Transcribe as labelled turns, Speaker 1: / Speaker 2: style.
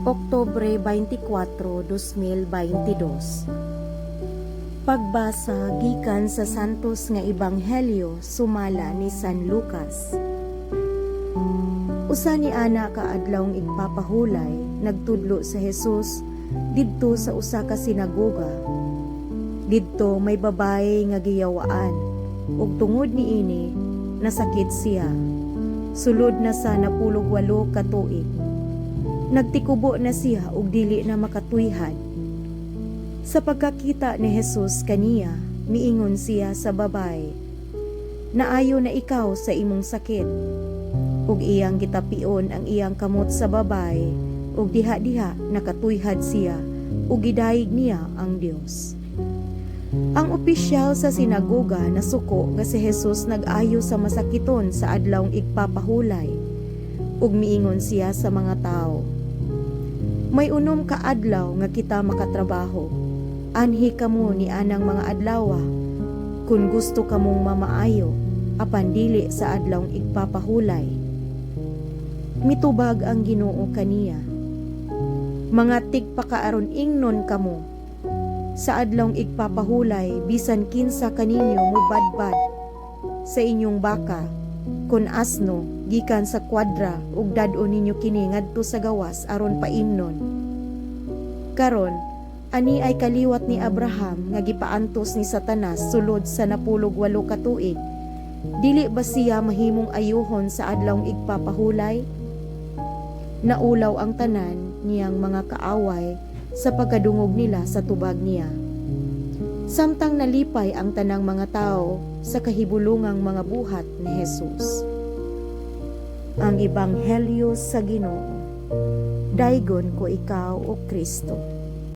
Speaker 1: Oktubre 24, 2022. Pagbasa gikan sa Santos nga Ebanghelyo sumala ni San Lucas. Usa ni ana ka adlawng igpapahulay, nagtudlo si Jesus didto sa usa ka sinagoga. Didto may babae nga giyawaan ug tungod niini nasakit siya. Sulod na sa 18 ka tuig. Nagtikubo na siya ug dili na makatuyhad. Sa pagkakita ni Jesus kaniya, miingon siya sa babae, "Naayo na ikaw sa imong sakit." Ug iyang gitapion ang iyang kamot sa babae, ug diha-diha nakatuyhad siya ug gidayeg niya ang Dios. Ang opisyal sa sinagoga nasuko nga si Jesus nag-ayo sa masakiton sa adlawng igpapahulay, ug miingon siya sa mga tao, "May 6 ka adlaw nga kita makatrabaho. Anhi kamo ni anang mga adlawa kun gusto kamong mamaayo, apan dili sa adlawng igpapahulay." Mitubag ang Ginoo kaniya, "Mga tigpakaaron ingnon kamo. Sa adlawng igpapahulay, bisan kinsa kaninyo mubadbad sa inyong baka kon asno gikan sa kwadra ug dad-on ninyo kini ngadto sa gawas aron paimnon. Karon, ani ay kaliwat ni Abraham nga gipaantos ni Satanas sulod sa 18 ka tuig. Dili ba siya mahimong ayuhon sa adlawng igpapahulay?" Naulaw ang tanan niyang mga kaaway sa pagkadungog nila sa tubag niya. Samtang nalipay ang tanang mga tao sa kahibulungang mga buhat ni Jesus. Ang Ebanghelyo sa Ginoo. Daygon ko ikaw, O Kristo.